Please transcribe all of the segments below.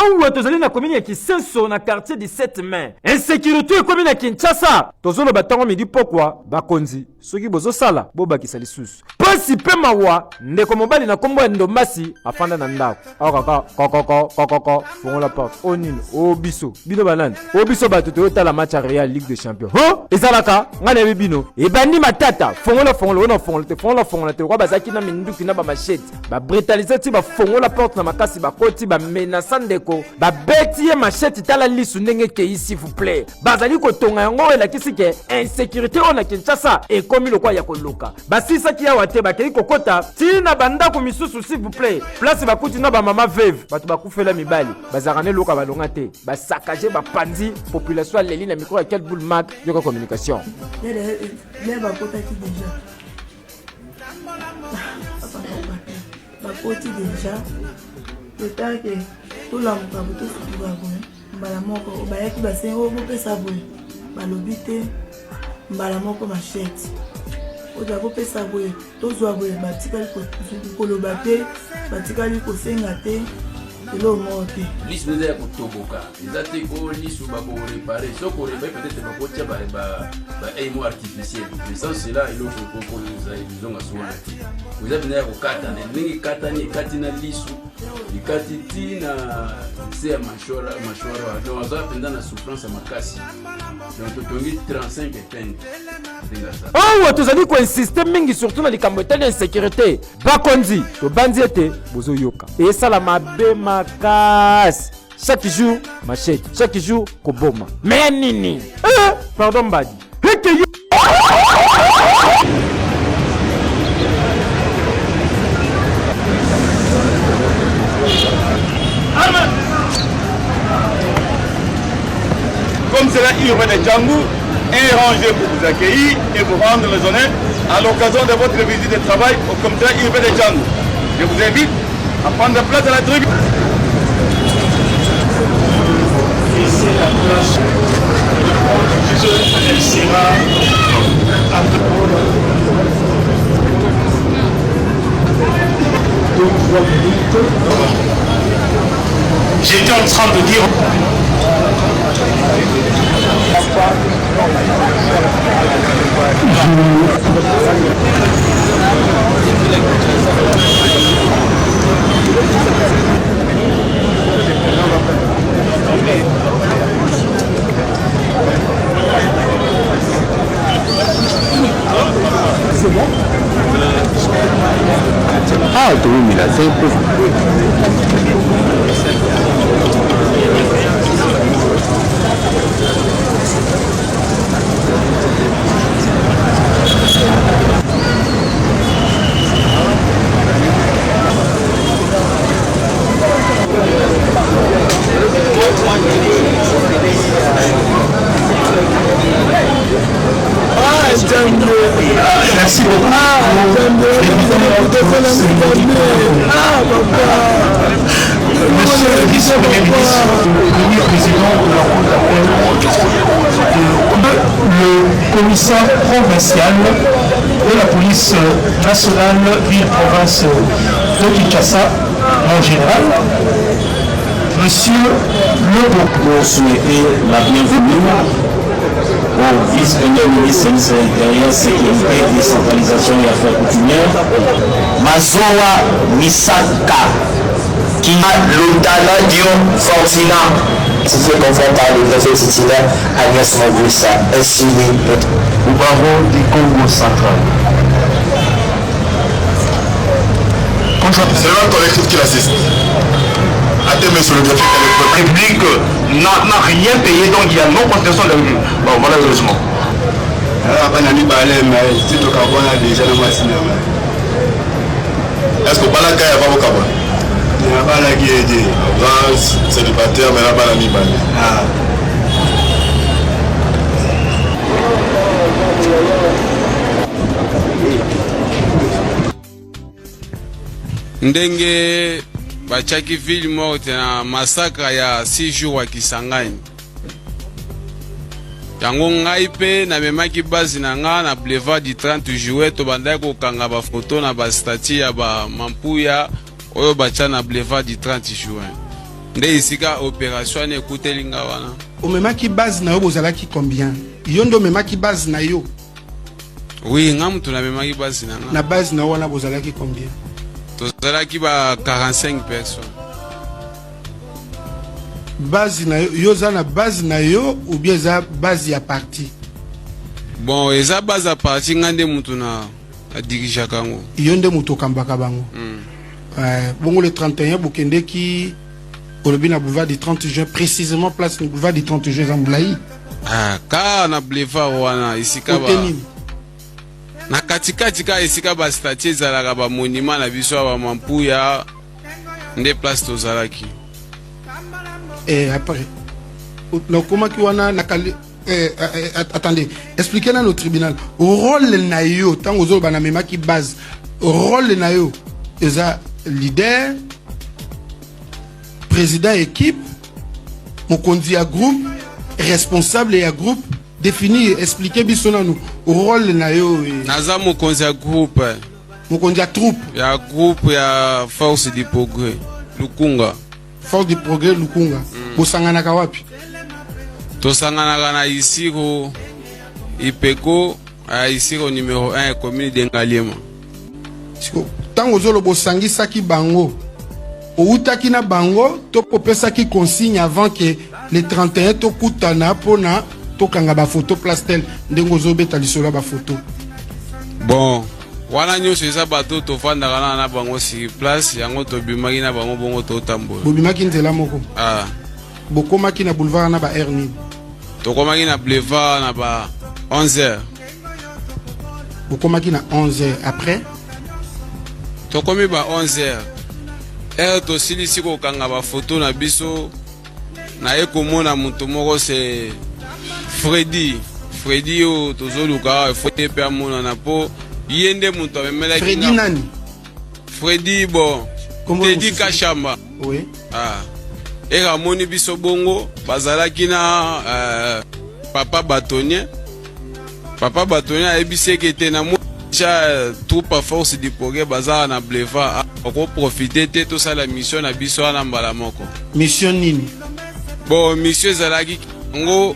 Awa tozali na commune ya Kisenso na quartier 17 mai. Insécurité ekomi na Kinshasa. Tozoloba ntango midi pokwa, bakonzi soki bozosala bobakisa lisusu. Pasi pe mawa, ndeko mobali na kombo ya Ndombasi afanda na ndako. Awa kaka kokoko kokoko fongola porte. O nini? O biso. Bino banani? O biso bato toyotala match ya Real Ligue des Champions. Ho! Ezalaka ngai nayebi bino. Ebandi matata. Fongola fongola ona fongola te fongola fongola te. Kwa bazalaki na minduki na ba machete. Ba brutaliser ti ba fongola porte na makasi bakoti ba menaça ndeko. Babeti ye machete tala lisu ndenge ekeyi s'il vous plaît. Bazali kotonga yango oyo elakisi ke insécurité oyo na Kinshasa ekomi lokola ya koloka. Basilisaki awa te bakei kokota ti na bandako misusu s'il vous plaît. Place bakuti na ba mama veuve bato bakufela mibali bazalaka na eloko balonga te basakage bapanzi population aleli na micro ya quel boule mac yoka communication. Bakotaki deja bakoti deja etake tolamuka bo tosutuka boye mbala moko bayaki basengi oyo bopesa boye balobi te mbala moko machete oza kopesa boye tozwa boye batikali koloba te batikali kosenga te eloko moko te lisu eza ya kotoboka eza te ko lisu bakorepare soki korepare peut-être bakotia ba artificiel mais sans cela eloko ekozonga so wana te eza mpenza ya kokatana ndenge ekatani ekati na lisu ekati ti na nse ya mashwara wana donc aza mpenza na souffrance ya makasi donc totongi 35 epingle awa tozali koinsiste mingi surtout na likambo etali insécurité bakonzi tobanzi ete bozoyoka esala mabe makasi chaque jour machete chaque jour koboma me ya nini eh, pardon mbadi eke yo Comme cela urbain de Djangou est rangé pour vous accueillir et vous rendre les honneurs à l'occasion de votre visite de travail au commissariat urbain de Djangou. Je vous invite à prendre place à la tribune. Laissez la place elle sera à deux, trois minutes. J'étais en train de dire. Ah, towumela te mpo Merci beaucoup. Monsieur le vice-premier ministre, premier président de la Cour d'appel, le commissaire provincial de la police nationale ville-province de Kinshasa, en général, Monsieur Lobo. Pour souhaiter la bienvenue au vice-premier ministre de l'Intérieur, Sécurité, Décentralisation et Affaires coutumières, Mazoa Misaka, qui a Lutaladio Fortina. Se confronte à le préfet titulaire Agnès Mongwissa, ainsi au barreau du Congo central. C'est le collectif qui l'assiste. Attends, monsieur le préfet, La République n'a rien payé, donc il y a non-contestation de la République. Bon, voilà, heureusement. bana mibale mais ti tokabwana deja na mwasi na ngai est ce que obalaka ya bakokabwana nabalaki ye te oza célibataire mais na bana mibale. Ndenge batiaki ville morte na massacre ya 6 jours ya Kisangani. Yango ngai mpe namemaki base na nga na boulevard du 30 juillet, tobandaki kokanga bafoto na ba statue ya ba mampuya oyo batya na boulevard du 30 juin. Nde esika operation wana ekuteli nga wana. Omemaki base na yo bozalaki combien? Yo nde omemaki base na yo? Oui, nga mutu namemaki base na nga. Na base na yo wana bozalaki combien? Tozalaki ba 45 personnes. Base na yo, yo oza na base na yo ou bien eza base ya parti? Bon, eza base ya parti, nga nde mutu na na dirigeaka yango. Yo nde mutu okambaka bango? Mm. Bongo le 31 bokendeki olobi na boulevard du 30 juin, précisément place ni boulevard du 30 juin eza molai? Ah, kaka na boulevard wana esika ba na katikati kaka esika ba statue ezalaka, ba monument na biso ya ba Mampuya, nde place tozalaki. Et après nakomaki wana na kali, attendez, expliquez nano tribunal rôle na yo ntango ozoloba namemaki base. Rôle na yo eza leader, président équipe, mokonzi ya groupe, responsable ya groupe? Définir, expliquer biso nanu rôle na yo. Naza mokonzi ya groupe. Mokonzi ya troupe? Ya groupe ya Force du Progrès Lukunga. Force du Progrès Lukunga. Bosanganaka wapi? Tosanganaka na Isiro Ipeko ya Isiro numéro 1, commune de Ngaliema. Siko ntango ozoloba osangisaki bango, outaki na bango to opesaki consigne avant ke le 31 tokutana mpona tokanga bafoto place tel, ndenge ozobeta lisolo ya bafoto? Bon, wana nyonso eza bato tofandaka na bango sur place, yango tobimaki na bango bongo totambola. Bobimaki nzela moko? Ah. Bokomaki na boulevard na ba heure nini? Tokomaki na boulevard na ba 11 heures. Bokomaki na 11 heures, après? Tokomi ba 11 heures, heure tosilisi kokanga bafoto na biso, naye komona moto moko, se Fredi. Fredi oyo tozoluka awa, efo ye mpe amonana mpo ye nde moto amemelaki. Fredi nani? Fredi, bon, Tedi Kashamba. Oui. Ah. Eka amoni biso bongo, bazalaki na papa batonnier. Papa batonnier ayebisi eke te na déjà troupe Force du Progrès bazala na boulevard, okoprofite te tosala mission na biso wana mbala moko. Mission nini? Bon, mission ezalaki yango,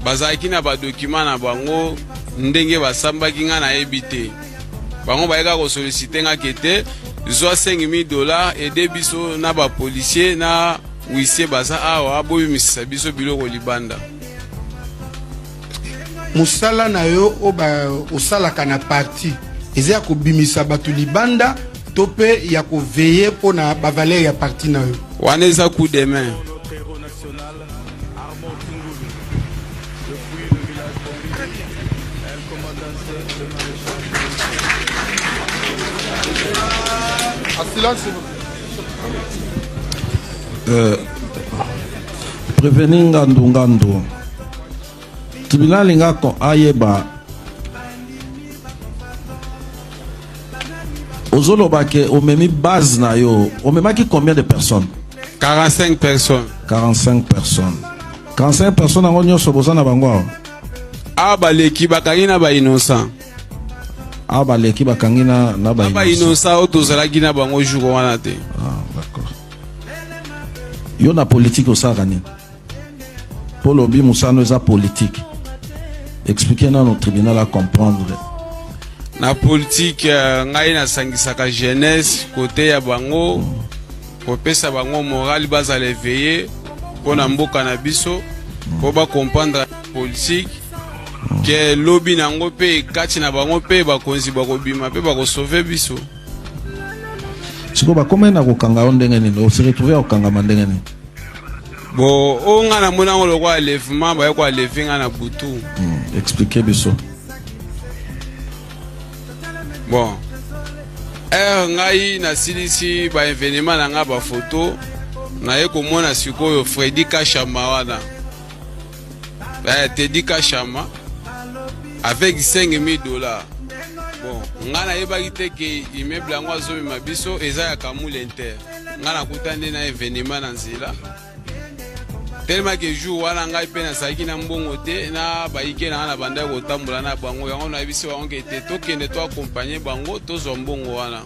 bazalaki na badocument na bango, ndenge basambaki nga nayebi te. Bango bayeka kosollicite nga ke te zwa 5000 $ aide biso na bapolicier na huissier baza awa, bobimisisa biso biloko libanda. Mosala na yo oyo osalaka na parti eza ya kobimisa bato libanda to mpe ya koveiller mpona bavaleur ya parti na yo? Wana eza coup de main. Silence. Prévenu Ngandu Ngandu, tribunal alinga ayeba, ozoloba ke omemi base na yo, omemaki combien de personnes? 45 personnes. 45 personnes. 45 personnes yango nyonso boza na bango awa? Awa baleki bakangi na bainnocent. Awa baleki bakangi na bainnocent oyo tozalaki na bango jour wana te. Ah, d'accord. Yo na politique osalaka nini? Mpo lobi mosano eza politique, explique nano tribunal a comprendre. Na politique, ngai nasangisaka jeunesse kote ya bango, kopesa bango morale, bazala éveillé mpo na mboka na biso, mpo bacomprendre politique ke lobi nango mpe kati na bango mpe bakonzi bakobima mpe bakosauve biso. Sikoyo bakomai na kokanga yo ndenge nini? Ose retrouve ya kokangama ndenge nini? Bon, oyo ngai namoni yango lokola enlèvement, baye koenlever ngai na butu. Explique biso. Bon, heure ngai nasilisi baévénement na ngai, bafoto, naye komona sikoyo Fredi Kashama wana, Tedi Kashama avec 5000 $. Bon, ngai nayebaki te ke immeuble yango azomema biso eza ya Kamule Inter. Ngai nakuta nde na événement na nzela, tellement ke jour wana ngai mpe nazalaki na mbongo te na bayike na ngai na bandaki kotambola na bango. Yango nayebisi bango ke te tokende toaccompagner bango, tozwa mbongo wana.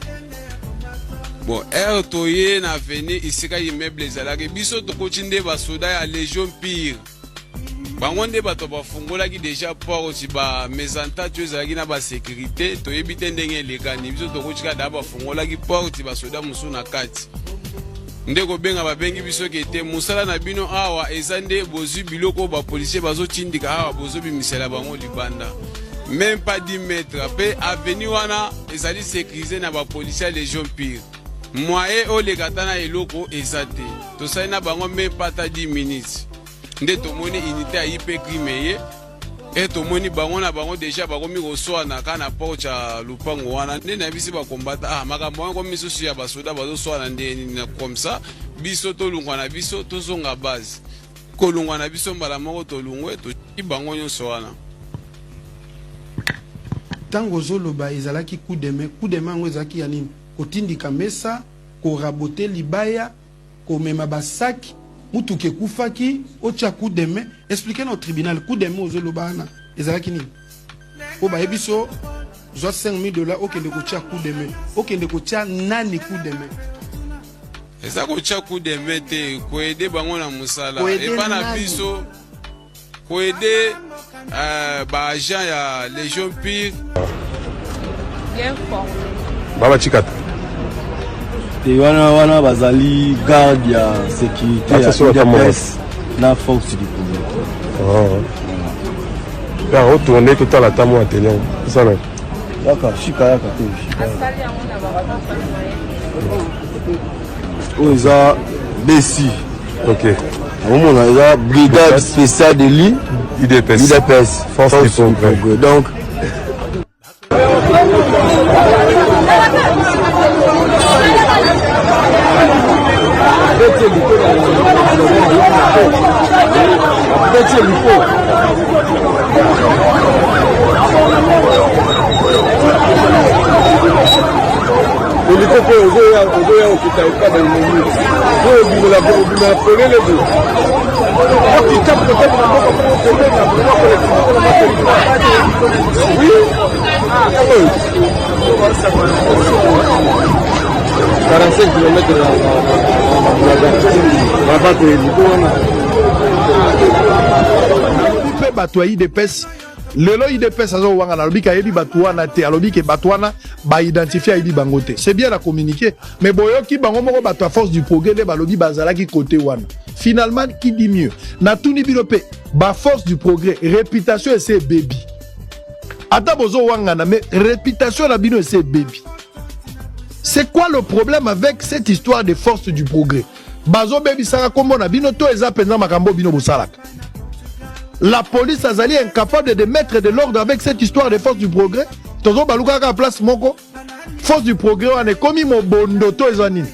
Bon heure toye na avenue esika immeuble ezalaki, biso tokoti nde basoda ya Legion Pire. Bango nde bato bafungolaki deja porte, ba mesentente oyo ezalaki na ba securite, toyebi te ndenge elekani. Biso tokoti kaka daa bafungolaki porte, basoda mosusu na kati nde kobenga, babengi biso ke te mosala na bino awa eza nde bozwi biloko oyo bapolisier bazotindika awa, bozobimisela bango libanda meme pas 10 mètres pe avenue wana ezali securise na bapolisier ya Legion Pire. Moyen oleka ata na eloko eza te. Tosali na bango meme pas ata 10 minutes nde tomoni unité ya IP crime eye e tomoni bango na bango deja bakomi koswana kaka na porte ya lupango wana. Nde nayebisi bakombata, ah, makambo yango ekomi misusu ya basoda bazoswana nde nini na comme ça biso tolungwa na biso tozonga base. Kolungwa na biso mbala moko tolungwe toki bango nyonso wana. Tango ozoloba ezalaki coup de main, coup de main yango ezalaki ya nini? Kotindika mesa, ko raboter libaya, komema ba sac, mutuka ekufaki, otia coup de main. Expliquer na tribunal coup de main ozoloba wana ezalaki nini? Po bayebisi yo zwa 5000 dollars okende kotia coup de main, okende kotia nani coup de main? Eza kotia coup de main te, koede bango na mosala epa na biso, koede euh, ba agent ya Legion Pire. Bien formé. Baba Chikata. Te wana wana bazali garde ya sécurité ya UDPS na force du progrès. Ah. Ya retourner totala ata mwa atelier osala. Yaka shika yaka te shika. Oyo eza BC. Ok. Omona eza brigade spéciale de l'I UDPS. UDPS force du progrès. Donc Eliko mpe ozoya ozoya okita epa ba enemi oyo obimela obimela polele boye okita kote na mboka moko pembeni na mboka koleka moko na territoire oui 45 km na bato eliko wana mpe bato ya idps lelo idps aza kowangana alobi ke ayebi bato wana te alobi ke bato wana baidentifie ayebi bango te c'est bien na communiqué mais boyoki bango moko bato ya force du progrès nde balobi bazalaki kote wana finalement qui dit mieux natuni bino mpe baforce du progrès réputation ese ebebi ata bozowangana mais réputation na bino ese ebebi c'est quoi le problème avec cette histoire de force du progrès bazobebisaka nkombo na bino to eza mpenza makambo bino bosalaka la police azali incapable de mettre de l'ordre avec cette histoire de force du progrès tozobaluka kaka place moko force du progrès wana ekomi mobondo to eza nini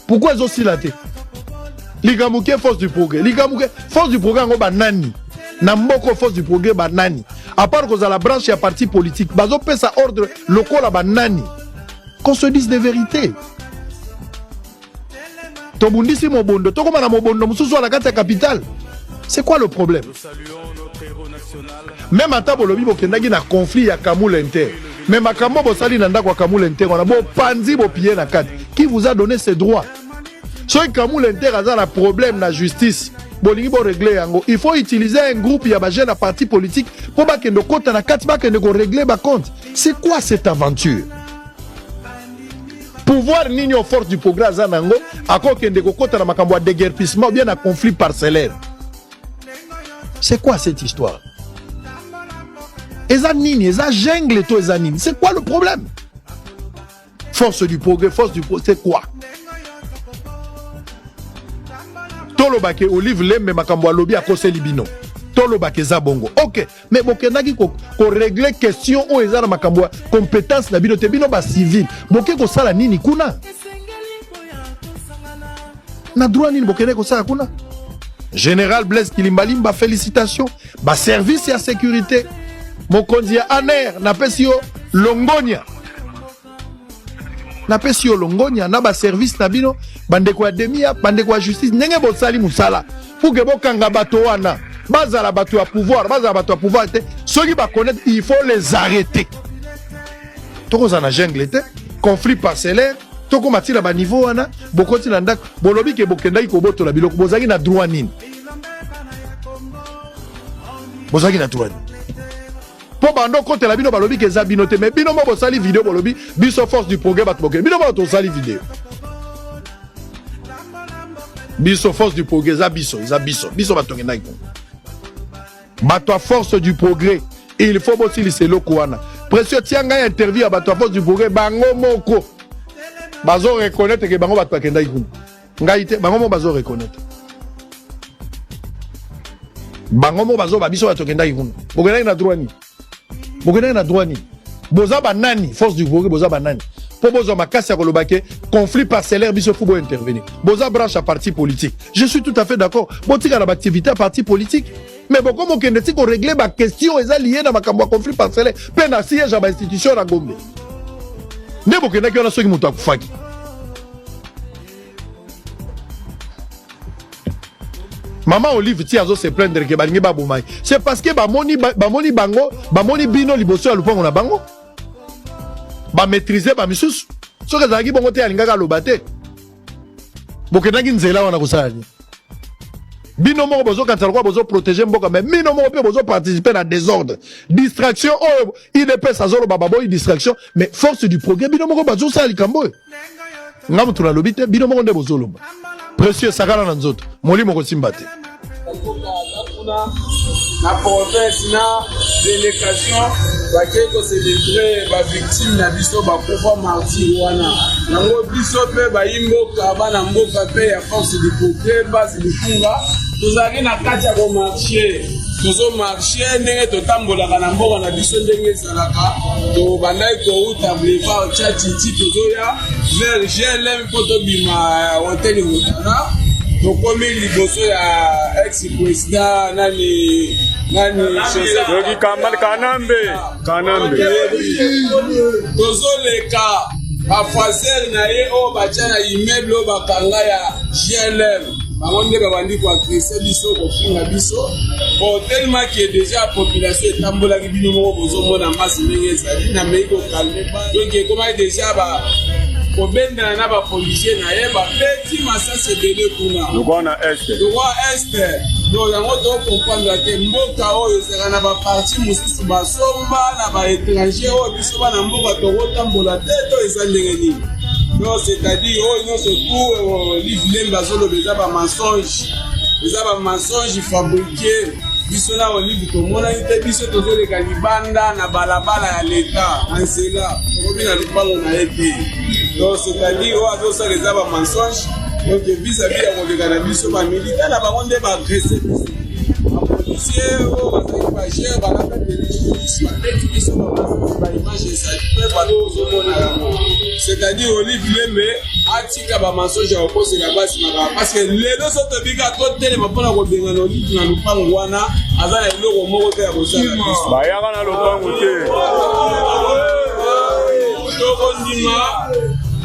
pourquoi ezosila te likambo ke force du progrès likambo ke force du progrès yango banani na mboko force du progrès banani à part kozala branche ya parti politique bazopesa ordre lokola banani qu'on se dise des vérités tobundisi mobondo tokoma na mobondo mosusu na kati ya capitale c'est quoi le problème même ata bolobi bokendaki na conflit ya kamula inter mais makambo bosali na ndako ya kamula inter wana bopanzi bopie na kati qui vous a donné ce droit soki kamula inter aza na problème na justice bolingi boregle yango il faut utiliser un groupe ya bajeune ya parti politique mpo bakende kokota na kati bakende koregle bacompte c'est quoi cette aventure pouvoir nini oyo force du progrès aza na yango akokende kokota na makambo ya déguerpissement ou bien na conflit parcellaire c'est quoi cette histoire eza nini eza jungle to eza nini c'est quoi le problème force du progrès force du progrès c'est quoi tolobake olive lembe makambo alobi akoseli bino tolobaka eza bongo ok mais bokendaki koregle ko question oyo eza na makambo ya compétence na bino te bino bacivile boke kosala nini kuna na droit nini bokendaki kosala kuna général blaise kilimbalimba félicitation baservice ya sécurité mokonzi ya aner napesi yo longonia napesi yo longonya na baservice na bino bandeko ya demia bandeko ya justice ndenge bosali mosala pour ke bokanga bato wana bazala bato ya pouvoir bazala bato ya pouvoir te soki baconnaître il faut les arrêter tokozala na jungle te conflit parcellaire. Tokoma ti na ba niveau wana, bokoti na ndako, bolobi ke bokendaki kobotola biloko, bozalaki na droit nini? Bozalaki na droit nini? Po bando okotela bino balobi ke eza bino te, mais bino mo bosali video bolobi biso force du progrès bato bokende. Bino mo tosali video. Biso force du progrès eza biso, eza biso. Biso bato tokendaki kuna. Bato ya force du progrès, il faut bosilisa eloko wana. Précieux tia ngai interview ya bato ya force du progrès bango moko bazo reconnaître ke bango bato bakendaki kuna. Ngai te, bango moko bazo reconnaître. Bango moko bazo ba biso bato tokendaki kuna. Bokendaki na droit nini? Bokendaki na droit nini? Boza ba nani? Force du progrès boza ba nani? Po bozwa makasi ya koloba ke conflit parcellaire biso faut bo intervenir. Boza branche ya parti politique. Je suis tout à fait d'accord. Botika na ba activité ya parti politique. Mais boko mokende ti ko régler ba question eza lié na makambo ya conflit parcellaire pe na siège ya ba institution na Gombe. Nde bokendaki wana soki moto akufaki. Maman Olive ti azo se plaindre que balingi baboma ye. C'est parce que bamoni bamoni bango, bamoni bino liboso ya lupango na bango. Ba maîtriser ba misusu. Soki ezalaki bongo te alingaka aloba te. Bokendaki nzela wana kosala nini? Bino moko bozokanisa lokola bozo protéger mboka mais bino moko mpe bozo participer na désordre. Distraction oyo UDPS azoloba baboyi distraction mais force du progrès bino moko bazosala likambo oyo. Nga moto nalobi te bino moko nde bozoloba. Précieux sakana na nzoto molimo kosimba te. Na province na délégation bakei kocelebre bavictime na biso bakufa martyr wana yango biso mpe bayi mboka bana mboka mpe ya force du progrès base likunga tozalaki na kati ya komarche tozomarche ndenge totambolaka na mboka na biso ndenge ezalaka tobandaki kouta boulevard chatiti tozoya vers glm mpo tobima hotel rotana tokomi liboso ya ex président nani nani Yoki Kanambe Kanambe tozoleka bafaser na ye oyo batya na immeuble oyo bakanga ya glm bango nde babandi koagrese biso kofinga biso bon tellement ke deja population etambolaki bino moko bozomona masi ndenge ezali na mei kokalme donc ekomaki deja ba kobendana na bapolisier na ye babeti masasi ebele kuna lokola na est lokola est donc yango tocomprendre te mboka oyo ezalaka na baparti mosusu basomba na baétranger oyo biso bana mboka tokotambola te to eza ndenge nini donc c'est-à-dire oyo nyonso tout euh, live lembe azoloba eza bamensonge eza bamensonge fabriqué biso na olive tomonani te biso tozoleka libanda na balabala ya leta na nzela tokomi na lupango na ye te donc c'est-à-dire oyo azosala eza bamensonge donc vis-à-vis ya koleka na biso bamilita na bango nde baagrese biso bapolisier oyo bazali bagere balata telisi babeti biso baimage ezali mpe bato ozomona yango c'est-à-dire olive lembe tika ba mensonge ya kokosela basi makambo parce que lelo so tobika totelema mpona kobengana olive na lopango wana aza na eloko moko te ya kosala biso bayaka na lopango te tokondima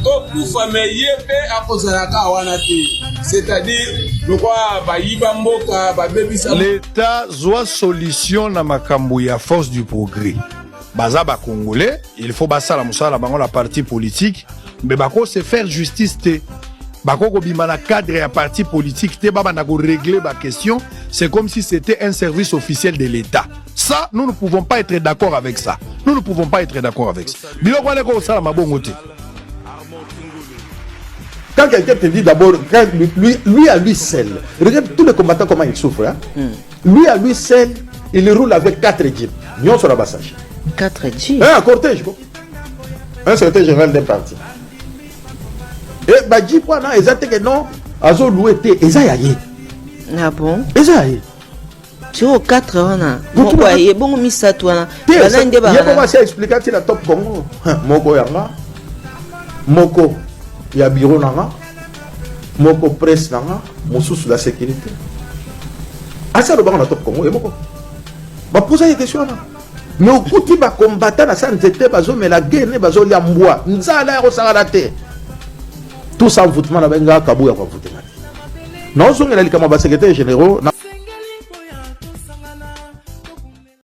tokufa me ye mpe akozalaka wana te c'est-à-dire lokola bayiba mboka babebisa L'Etat zwa solution na makambo ya force du progrès. Baza ba congolais, il faut basala mosala na bango na parti politique, mais bako se faire justice te. Bako kobima na cadre ya parti politique te, babanda ko régler ba question, c'est comme si c'était un service officiel de l'État. Ça, nous ne pouvons pas être d'accord avec ça. Nous ne pouvons pas être d'accord avec ça. Biloko wana ekosala mabongo te. Quand quelqu'un te dit d'abord, lui, lui, lui à lui seul, regarde tous les combattants comment ils souffrent. Hein? Mm. Lui à lui seul, il roule avec 4 jeeps. Nyonso na basashe. 4 jeeps Un cortège quoi. Un secrétaire général d'un parti. Et ba jeep wana eza te que non, azo louer te, eza ya ye. Ah bon? Eza ya ye. Sikoyo 4 wana moko aye bongo misato wana banani nde ye moko asi explika ti na top congo moko ya nga moko ya bureau na nga moko presse na nga mosusu la sécurité asi alobaka na top congo ye moko baposa ye question wana mais okuti bakombata na sa nzete bazomela gene bazolia mbwa nzala ya kosakana te tout ça envoûtement na bengaka kabuya koenvoûte nga te naozongela likambo ya basecrétaire généraux na...